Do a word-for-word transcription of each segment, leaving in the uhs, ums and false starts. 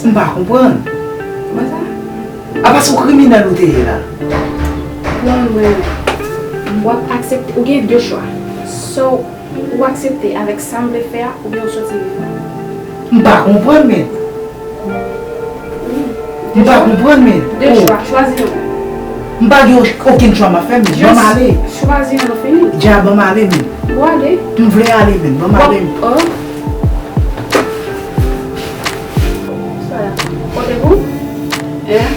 M pa konprann. Kòman sa? A pa se yon kriminèl ou te ye la? Non, mwen, w ap aksepte, ou gen de chwa. So, ou aksepte avèk sa m vle fè a, oubyen ou soti vivan. M pa konprann, men. M pa konprann, men. De chwa, chwazi youn. M pa gen okenn chwa m ap fè, men. Ban m ale. Chwazi youn, fini. Dja ban m ale, men. Ou ale? M vle ale, men. Ban m ale, men. Oh. Konte pou? En,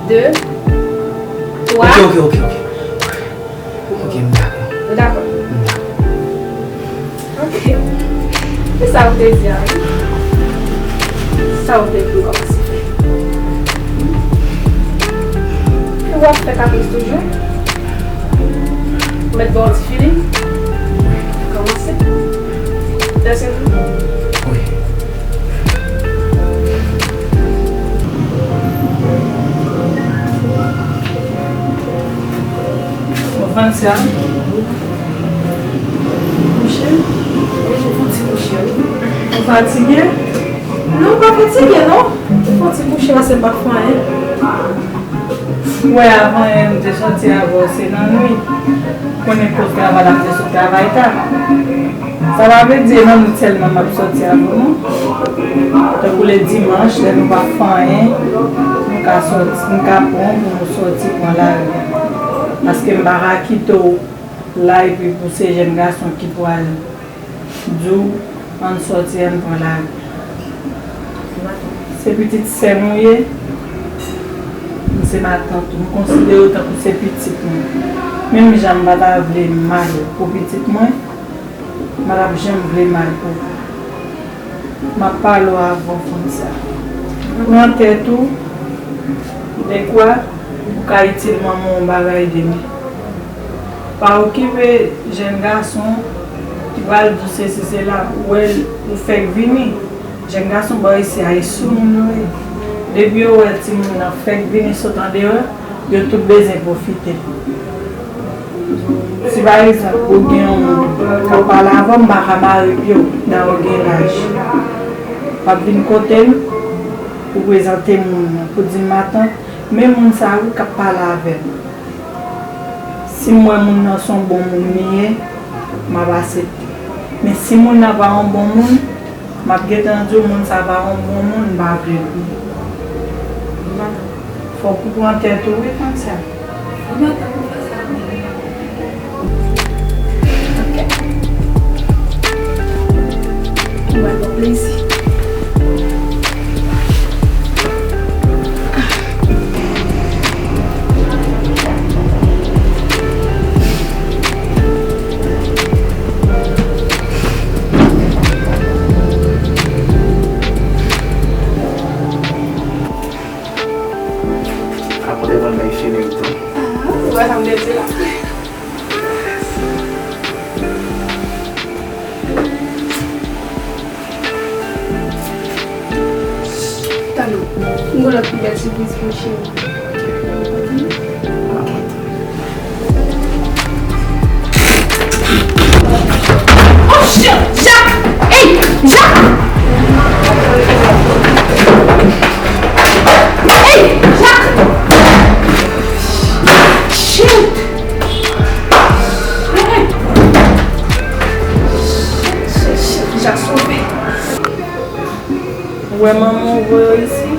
de, twa. Ok, ok, ok, ok. Ok, m dakò. Ou dakò? M dakò. Ok. Se sa ou te di a, wi. Sa ou te di m kòmanse fè. Ou ap fè kapris toujou? Ou mèt ba w ti feeling? Kòmanse. Dèske tou? Wi. Bon, Francia. Kouche? Wi, m fon ti kouche, wi. Ou fatige? Non, m pa fatige, non. M fon ti kouche, paske m pa t fè anyen. Wè, avan yè, m te sòti avè w, se nan nwit. Konnen koz travay la, m te sot travay ta. Sa pa vle di e nan nwit sèlman m ap sòti avè w, non. Tankou ledimanch, lè nou pa fè anyen, m ka sòti, m ka pran w pou nou sòti pran lari a. Paske m pa ka kite w la epi pou se jèn gason ki pral di w, ann sòti, ann pran lari. Se pitit sè m ou ye, m se matant ou, m konsidere w tankou se pitit mwen. Menm jan m pa ta vle mal pou pitit mwen, m pa t ap janm vle mal pou ou. M ap pale w avan w konn sa. Pran tèt ou, dekwa ou ka itil manman w yon bagay demen. Pa okipe jèn gason ki pral di w sesi sela, ou wè l, ou fèk vini. Jèn gason bò isi a, e soumoun yo ye. Depi yo wè timoun nan fèk vini sot andeyò, yo tout bezwen pwofite. Si pa egzanp, ou gen yon moun k ap pale avè w, m pa ka mare pye w, dan w gen laj. W ap vin kote m, ou prezante moun nan, pou di m matant, men moun sa a wi k ap pale avè m. Si m wè moun nan se yon bon moun li ye, m ap asepte. Men si moun nan pa yon bon moun, m ap gentan di w moun sa pa yon bon moun, m pa vle l pou ou. Fòk ou pran tèt ou wi, Francia. Ou gentan pou fè sa. Ok. Ou ba l bon plezi. Avan te konn bay fini tou. Ah, ou wè sa m te di la. Tande, m gen lòt pi bèl sipriz pou w, cheri. Oh, shit! Jak! Hey! Jak! Hey! Jak! Shit! Hey! Shit, shit, shit, Jak sove. Ou wè manman w voye w isi,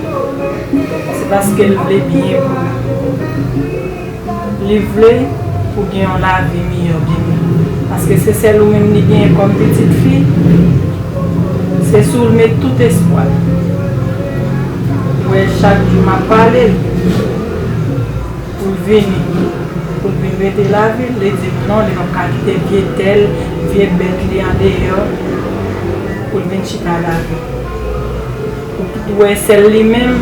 se paske l vle byen pou ou. Li vle pou w gen yon lavi miyò demen. Paske se sèl ou menm li genyen kòm pitit fi. Se sou w l met tout espwa l. Ou wè, chak jou m ap pale l pou l vini, pou l vin rete lavi l, li di m non, li p ap ka kite vye tèl, vye bèt li andeyò pou l vin chita lavi l. Ou wè sèl li menm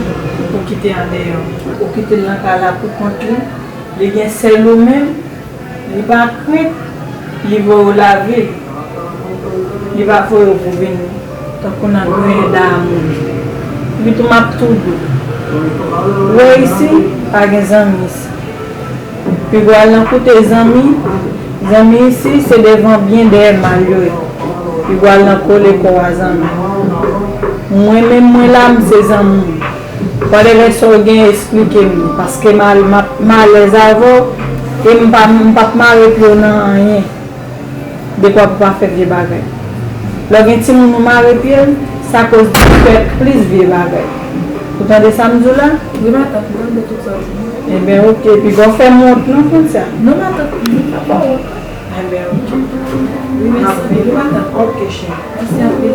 ou kite andeyò. Ou kite l nan kay la pou kont li, li gen sèl ou menm, li pa krent, li voye w lavi l. Li pa voye w pou vin tankou nan griyen damou. Epi tou m ap tou di w. Ou wè isi, pa gen zanmi isi. Piga w al nan kote zanmi, zanmi isi se devan byen dèyè mal yo ye. Piga w al nan kole kò a zanmi. Mwen menm mwen la, m se zanmi w. Whatever sa w gen, esplike m li, paske m al-, m ap, m alèz avè w, e m pa, m p ap mare pye w nan anyen. Dekwa pou pa fè vye bagay. Lè w gen timoun ou mare pye l, sa koz li fè plis vye bagay. Ou tande sa m di w la? Wi, matant, m tande tout sa w di. Enben, oke. Epi, bon, fè m wont non, Francia. Non, matant, m pa fè w wont. Enben, oke. Wi, mèsi anpil, wi, matant. Oke, cheri. Mèsi anpil.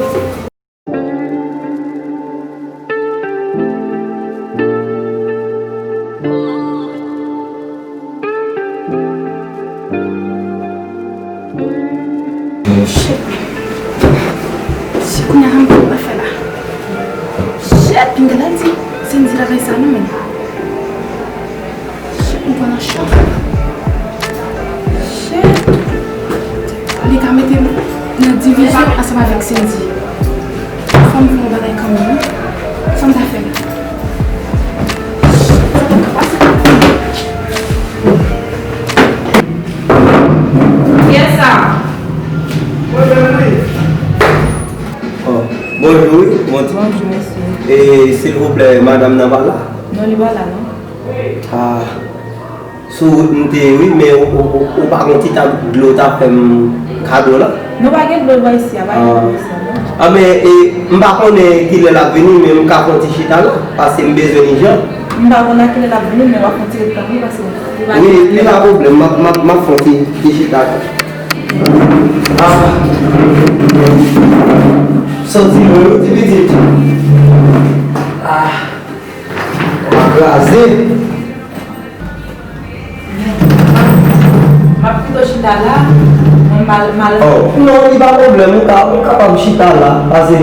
Shit. Se kounye a m konn pa fè la. Shit, m gentan di Sendy lakay sa non, men. Shit, m pran nan chòk. Shit. Li ka mete m nan divize ansanm avèk Sendy. Fò m fè yon bagay kanmenm, wi. Fò m ta fè l. Sa pa ka pase. Kiyès sa? Oh, bonjou, wi, bonjou. Bonjou, mesye. E, silvouplè, madanm nan pa la? Non, li pa la, non. Ah, sou wout m te ye, wi, men ou, ou, ou, ou pa gon ti tak dlo w ta fè m kado la? Non, pa gen dlo bò isi a, pa gen dlo bò isi a, non. Ah, men, e, m pa konnen kilè l ap vini, men m ka fè yon ti chita la, paske m bezwen li jan. M pa konn a kilè l ap vini, men w ap fè yon ti ret kanmenm, paske li pa gen kilè. Wi, wi, pa pwoblèm, m ap, m ap, m ap fè yon ti, ti chita la. Ah. Soti lwen wi, ti pitit. Ah. Mwen kraze. M ap kite w chita la, mwen m al, m al. Oh, non, li pa pwoblèm, ou ka, ou kapab chita la, paske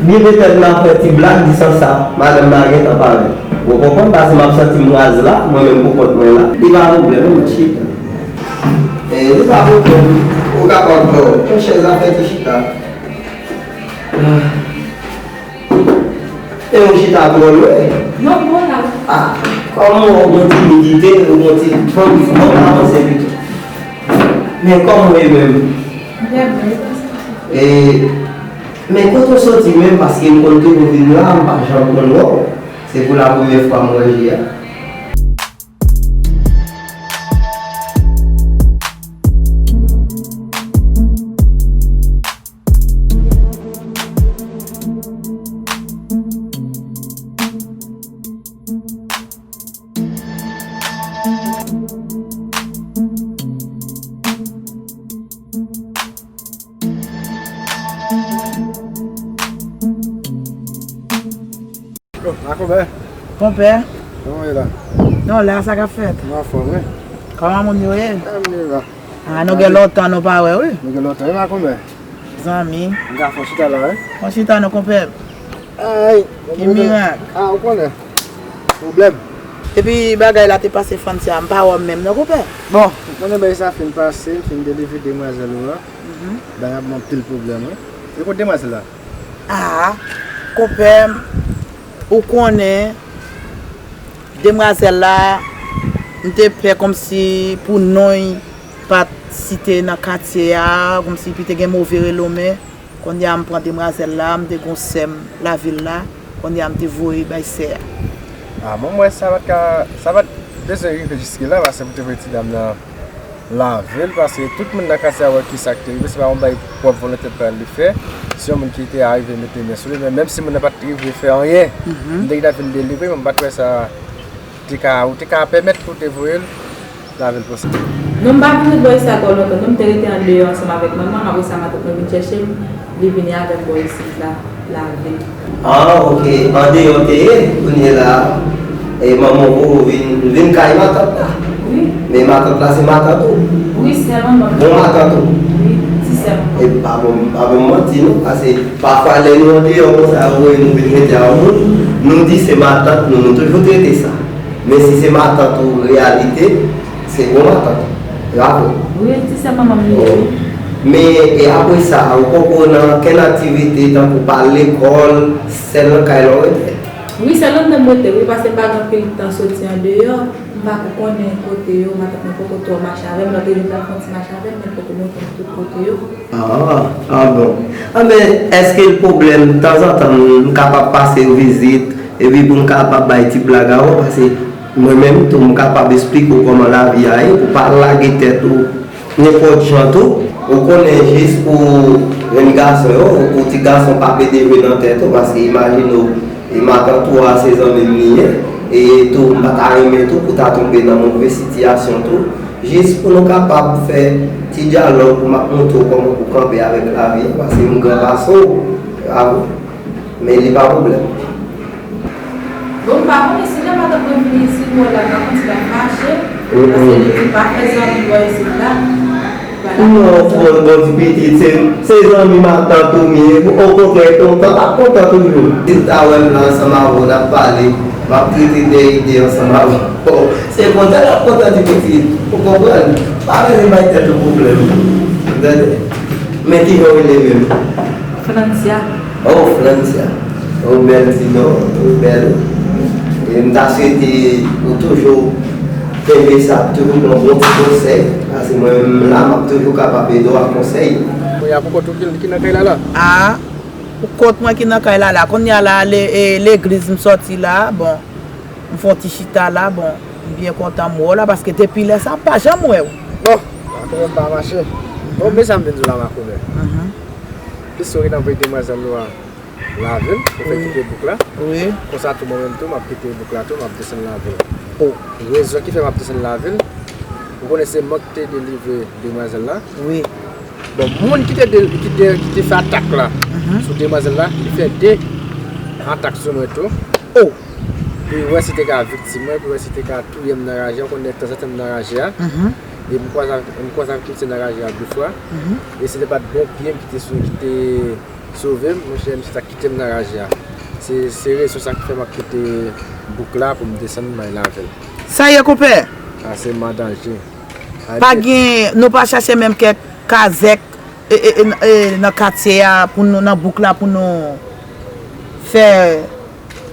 byen petèt m ap fè ti blag, di san sa, madanm nan gentan parèt. Ou konprann, paske m ap santi m raz la, mwen menm pou kont mwen la. Li pa pwoblèm, mwen chita. E, li pa pwoblèm, ou kapab pran yon chèz la fè ti chita. Ah. E yon chita twò lwen. Non, m bon la. Ah, kòm ou gon timidite, ou gon ti, fò m, fò m avanse pito. Men kòman w ye menm? M trè byen, wi, paske. E, men kote w soti menm, paske m konn toujou vin la, m pa janm konn wè w. Se pou la premyè fwa m wè Ji a. Oh, la konbè? Konpè. Kòman w ye la? Non, la sa k ap fèt? M anfòm, wi. Kòman moun yo ye? Ah, m ye la. Ah, nou gen lontan nou pa wè, wi. Nou gen lontan, wi, la konbè. Zanmi. M ka fè yon chita la, wi. Yon chita non, konpè. Ay, ki mirak. Ah, ou konnen. Pwoblèm. Epi bagay la te pase Francia, m pa wè w menm non, konpè. Bon, ou konnen bagay sa fin pase, m fin delivre demwazèl ou an. Mhm. Bagay ap ban anpil pwoblèm, wi. E kote demwazèl la? Ah, konpè m, ou konnen, demwazèl la, m te pè kòmsi pou non l pa t site nan katye a, kòmsi pou te gen move renome. Kounye a m pran demwazèl la, m te gon sè m lavil la, kounye a m te voye bay sè a. Ah, mwen, m wè sa pa t ka, sa pa t bezwen rive jiske la, paske pou te voye ti dam nan lavil, paske tout moun nan katye a wè kisa k te rive, se pa yon bagay pwòp volonte pa l li fè. Se yon moun ki te arive mete men sou li, men menm si moun nan pa t rive fè anyen, m te gentan vin delivre, men m pa t wè sa te ka, ou te ka pèmèt pou te voye l lave l posib. Non, m pa vin ret bò isit la twò lontan, non, m te rete andeyò ansanm avèk manman m, apre sa, matant mwen vin chèche m, li vini avè m bò isit la, lave l. Ah, ok. Andeyò te ye, kounye la, e manman w poko vin, vin kay matant la. Wi. Men matant la se matant ou. Wi, sè manman m. Bon matant ou. Wi, ti sè manman m. E pa bon, pa bon manti non, paske pafwa lè nou andeyò konsa, yo voye nou vin rete a yon moun, nou di se matant nou, nou toujou trete sa. Men si se matant ou reyalite, se bon matant. Bravo. Wi, ti sè manman m li ye, wi. Men, e apre sa, ou poko nan kenn aktivite, tankou pa al lekòl, sèl nan kay la w rete? Wi, sèl anndan m rete, wi, paske m pa gen anpil tan soti andeyò. M pa ko konnen kote yo, matant mwen poko twò mache avè m, lòt lè li t ap fè yon ti mache avè m, men l poko montre m tout kote yo. Ah, ah bon. Anben, èske l pwoblèm tanzantan m kapab pase w vizit, epi pou m kapab bay ti blag a ou, paske mwen menm tou, m kapab esplike w kòman lavi a ye, pou pa lage tèt ou nenpòt jan tou. Ou konnen jis pou jèn gason yo, pou ti gason pa pede jwe nan tèt ou, paske imajine w, e matant ou a se zanmi m li ye, e tou, m pa ta renmen tou pou ta tonbe nan move sitiyasyon tou. Jis pou nou kapab fè ti dyalòg, pou m ap montre w kòman pou kanpe avèk lavi a, paske m gran pase w, bravo. Men li pa pwoblèm. Bon, m pa konnen si lè matant mwen vini isit, m wè l ap kontinye ap fache, paske li di pa fè zanmi bò isit la. Non, bon, bon ti pitit, se, se zanmi matant ou m ye, okontrè, kontan, m ap kontan toujou. Si l ta wè m la ansanm avè w, n ap pale, m ap trete de ide ansanm avè w. Se kontan l ap kontan ti pitit, ou konprann? Pa bezwen bay tèt ou pwoblèm. Ou tande? Men kijan w rele menm? Francia. Oh, Francia. Ou bèl ti non, ou bèl. E m ta swete ou toujou kenbe sa, toujou pran bon ti konsèy. Paske mwen menm la, m ap toujou kapab ede w ak konsèy. Kounye a pou kont ou ki, ki nan kay la la? Ah, pou kont mwen ki nan kay la la. Kounye a la, le, e, legliz m sòti la, bon, m fè yon ti chita la, bon, m byen kontan m wè w la, paske depi lè sa, m pa janm wè w. Bon, makomè m pa mache. Bon, men sa m vin di w la, makomè. Mhm. Plis ou gentan voye demwazèl ou a lavil, pou fè kite bouk la. Wi. Konsa tou mwen menm tou, m ap kite bouk la tou, m ap desann lavil. O. Rezon ki fè m ap desann lavil, ou konnen se mwen ki te delivre demwazèl la. Wi. Bon, moun ki te, de, ki te, ki te fè atak la sou demwazèl la, li fè de atak sou mwen tou. O. Pou l wè si te ka viktim mwen, pou l wè si te ka touye m nan raje a, ou konnen tanzantan m nan raje a. E m kwaze ak, m kwaze ak misye nan raje a de fwa. E se te pa t bon pye m ki te sou, ki te sove m, monchè, misye t ap kite m nan raje a. Se, se rezon sa ki fè m ap kite bouk la pou m desann m al lavil. Sa ye, konpè? Sa se mò danje. Pa gen, nou pa chache menm kèk kazèk, e, e, e, e, nan katye a, pou nou, nan bouk la, pou nou fè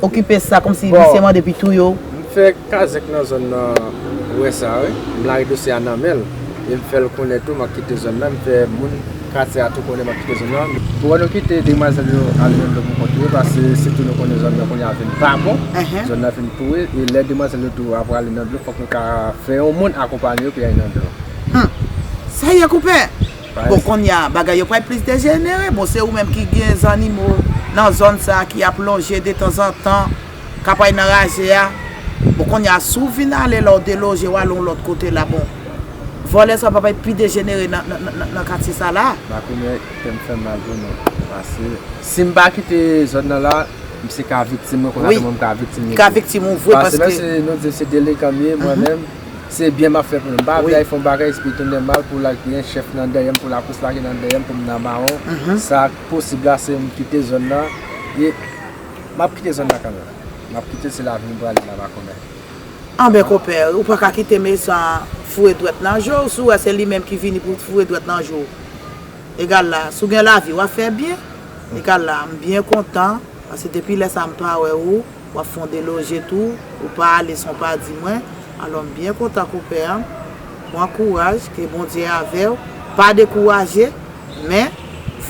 okipe sa, kòmsi misye mande pi tou yo. M fè kazèk nan zòn nan, ou wè sa, wi. M lage dosye a nan men l. E m fè l konnen tou, m ap kite zòn nan. M fè moun katye a tou konnen m ap kite zòn nan. Pou wè nou kite demwazèl yo ale nan dlo pou kont yo, paske sitou nou konnen zòn nan kounye a vin pa bon. Zòn nan vin pouri. E lè demwazèl yo tou ap prale nan dlo, fòk nou ka fè yon moun akonpanye yo pou y al nan dlo. Hmm. Sa ye, konpè? Bon, kounye a, bagay yo pral plis dejenere. Bon, se ou menm ki gen zannimo nan zòn sa a ki ap lonje detanzantan, k ap al nan raje a. Bon, kounye a, si w vin ale la, w deloje, w ale yon lòt kote la, bon, vòlè sa a pral pi dejenere nan, nan, nan, nan, nan katye sa la. Makomè, kè m fè m mal pou nou. Paske si m pa kite zòn nan la, misye ka viktim mwen, konsa tou mwen m ka viktim li tou. Li ka viktim ou vre, paske menm si nou di se delekan m ye, mwen menm, se byen m ap fè pou nou. M pa vle al fè yon bagay, epi tounen mal pou l al gen chèf nan dèyè m, pou lapolis la ki nan dèyè m, pou m nan mawon. Sa k posib la, se m kite zòn nan. E m ap kite zòn nan kanmenm. M ap kite, se lavi m prale la, makomè. Anben, konpè, ou pa ka kite mechan foure dwèt nan je w, si w wè se li menm ki vini pou foure dwèt nan je w. Egal la, si w gen lavi, w ap fè byen. Egal la, m byen kontan, paske depi lè sa m pa wè ou, w ap fè yon deloje tou, ou pa ale san w pa di mwen. Alò, m byen kontan, konpè, pran kouraj, ke Bondye avè w, pa dekouraje, men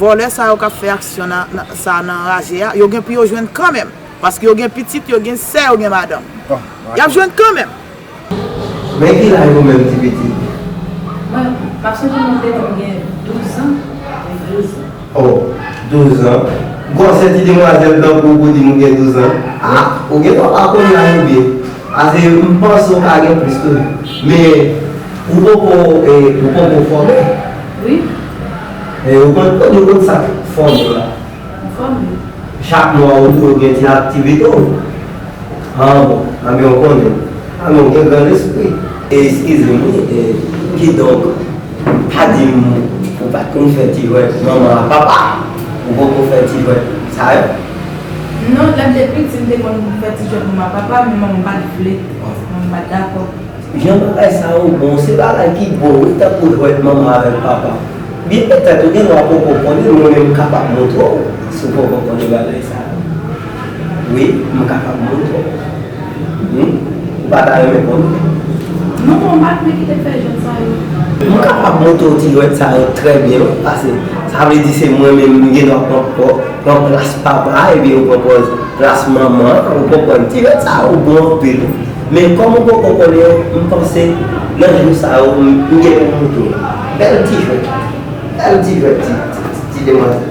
vòlè sa yo k ap fè aksyon nan, nan, sa nan raje a, yo gen pou yo jwenn kanmenm, paske yo gen pitit, yo gen sè, yo gen madanm. Y ap jwenn kanmenm. Men ki laj ou menm, ti pitit? Mwen, m ap sonje mwen te konn gen douz an, douz an. Oh, Douz an. Gwosè ti demwazèl tankou w pou di m ou gen douz an. A, ou gen dwa pa konn laj ou byen. Paske m panse w ka gen plis toujou. Men, ou poko, e, ou poko fòme. Wi. E, ou konn, ou konn sa k fòme w la. M fòme. Chak mwa ou tou gen ti aktivite w. Ah bon, anben w konnen. Anben w gen gran lespri. Eskize m wi, e, kidonk, pa di m ou pa t konn fè ti jwèt manman ak papa, ou poko fè ti jwèt sa yo? Non, lè m te piti, m te konn fè ti jwèt manman ak papa, men manman m pa t vle. Manman m pa t dakò. Jan bagay sa yo bon, se bagay ki bon wi, tankou jwèt manman avèk papa. Byen petèt ou gen dwa poko konnen, mwen menm m kapab montre w si w poko konnen bagay sa yo. Wi, m kapab montre w. Wi, ou pa ta renmen konnen? Non, bon, m pa t vle kite fè jwèt sa yo. M kapab montre w ti jwèt sa yo trè byen wi, paske sa vle di se mwen menm m gen dwa pran pò, pran plas papa, epi yo pran pòz plas manman, ou konprann? Ti jwèt sa yo bon anpil. Men kòm ou poko konnen yo, m panse nan jou sa yo, m, m gen pou m montre w. Bèl ti jwèt. Bèl ti jwèt, ti, ti, ti demwazèl.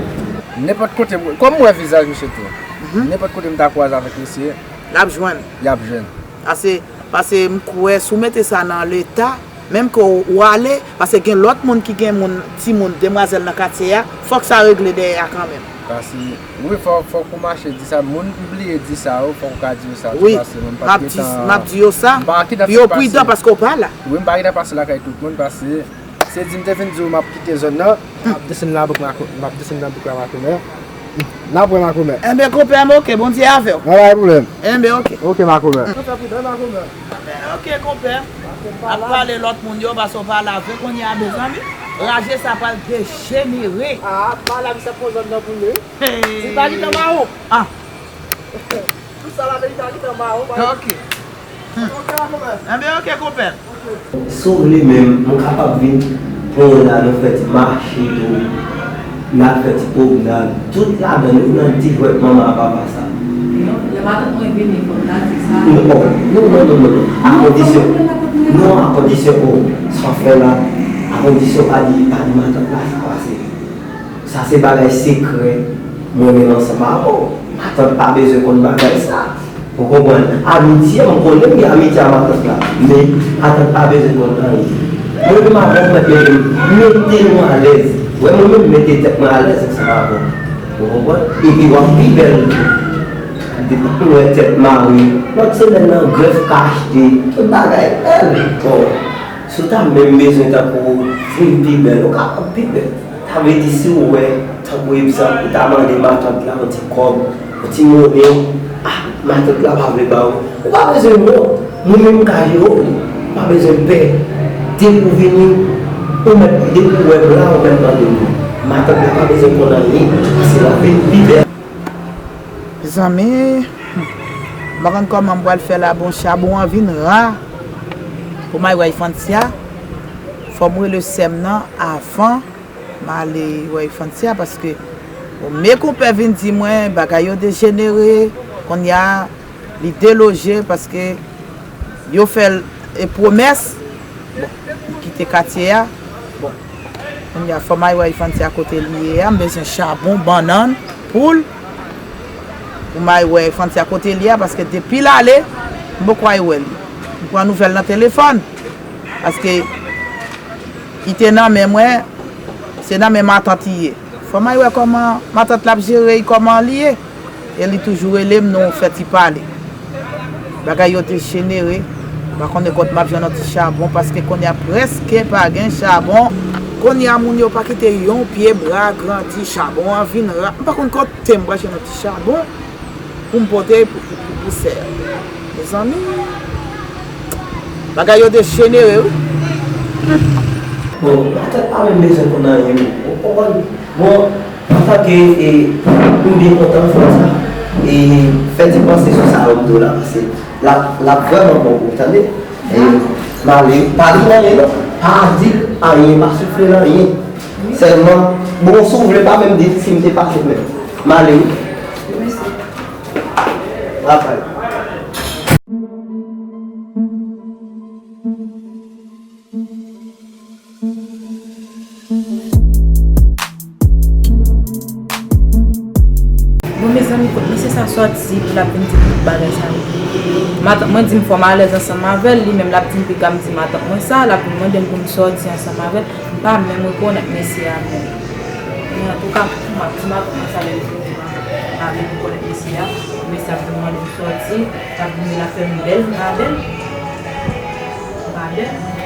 Nenpòt kote, kòm m wè vizaj misye tou, nenpòt kote m ta kwaze avèk misye, l ap jwenn. Y ap jwenn. Pase, pase m kwè si w mete sa nan leta, menm ke w, w ale, pase gen lòt moun ki gen moun, timoun, demwazèl nan katye a, fòk sa regle dèyè a kanmenm. Pase, wi, fò, fòk ou mache di sa. Moun bliye di sa, wi, fòk ou ka di yo sa tou, wi, pase mwen m pa t gentan, m ap di yo sa, m pa gentan pou yo pridan paske w pa la. Wi, m pa gentan pase lakay tout moun, pase se di m te vin di w m ap kite zòn nan, m ap desann nan bouk Mako-, m ap desann nan bouk la Makomè. N ap wè Makomè. Enben, konpè m, oke, Bondye avè w. Pa gen pwoblèm. Enben, oke. Oke, Makomè. Fè pridan, Makomè. Enben, oke, konpè. Ap pale lòt moun yo, pase w pa la vre kounye a, mezanmi. Raje sa pral dejenere. A, pa la, misye ap pran zòn nan pou li. Hey. Li pa gentan mawon. A. Tout sa la, li pa gentan mawon, pa. Oke. Enben, oke, konpè. Si w vle menm, mwen kapab vin pran w la, nou fè ti mache tou. N al fè ti pwomnad. Tout ladan nou nan ti jwèt manman ak papa sa. Non, lè matant mwen vini, fò m ta di sa. Non, non, non, non, non. A kondisyon. Non, a kondisyon, o, sa w fè la, a kondisyon pa di, pa di matant la sa pase. Sa se bagay sekrè mwen menm ansanm avè w. Matant pa bezwen konn bagay sa. Ou konprann? Amitye, m konnen m gen amitye a matant la. Men, matant pa bezwen konn anyen. Mwen menm avè w, mwen mete m, mete nou alèz. Wè, mwen menm mete tèt mwen alèz ansanm avè w. Ou konprann? Epi w ap pi bèl tou. Depi w wè tèt mare, lòt semèn nan, grèf ka achte, tout bagay bèl. Bon, si w ta menm bezwen tankou w vin pi bèl, ou kapab pi bèl. Sa vle di si w wè, tankou egzanp, ou ta mande matant la yon ti kòb, yon ti monnen, a, matant la pa vle ba ou, ou pa bezwen wont. Mwen menm m ka jere w, ou pa bezwen pè. Depi w vini, ou mèt, depi w wè m la, ou mèt mande m. Matant la pa bezwen konn anyen, paske l ap vin pi bèl. Mezanmi, m pa konn kòman m pral fè la, bon, chabon an vin ra pou m al wè Ifantia. Fò m rele sè m nan avan m ale wè Ifantia, paske, bon, men konpè vin di mwen, bagay yo dejenere, kounye a, li deloje, paske yo fè l, e, pwomès. Bon, li kite katye a. Bon, kounye a, fò m al wè Ifantia kote li ye a. M bezwen chabon, bannann, poul. Pou m al wè Ifantia kote li ye a, paske depi l ale, m poko al wè li. M pran nouvèl nan telefòn. Paske li te nan men mwen, se nan men matant li ye. Fò m al wè kòman matant la ap jere l, kòman li ye. E li toujou rele m, nou fè ti pale. Bagay yo dejenere. M pa konnen kot m ap jwenn yon ti chabon, paske kounye a prèske pa gen chabon. Kounye a moun yo pa kite yon pye bwa grandi, chabon an vin ra. M pa konn kote m pral jwenn yon ti chabon pou m pote pou, pou, pou, pou sè a. Mezanmi, bagay yo dejenere, wi. Bon, matant pa menm bezwen konn anyen, wi. Ou konprann? Bon, antanke, e, m byen kontan fè sa. E, fè ti panse sou sa yo m di w la, paske l ap, l ap vrèman bon pou ou, tande? E, m ale, pa di l anyen non. Pa di l anyen, pa soufle l anyen. Sèlman, bon, si w vle, pa menm di l si m te pase menm. M ale, wi. Travay. Sòti pou l ap vin di m tout bagay sa yo. Matant mwen di m fò m alèz ansanm avè l, li menm l ap di m piga m di matant mwen sa, l ap vin mande m pou m sòti ansanm avè l. M pa menm rekonèt mesye a menm. Men antouka, m ap di matant mwen sa lè l vin di m pa menm rekonèt mesye a. Mesye a ap vin mande m sòti, l ap vin di l ap fè m bèl, m pa bèl. M pa bèl.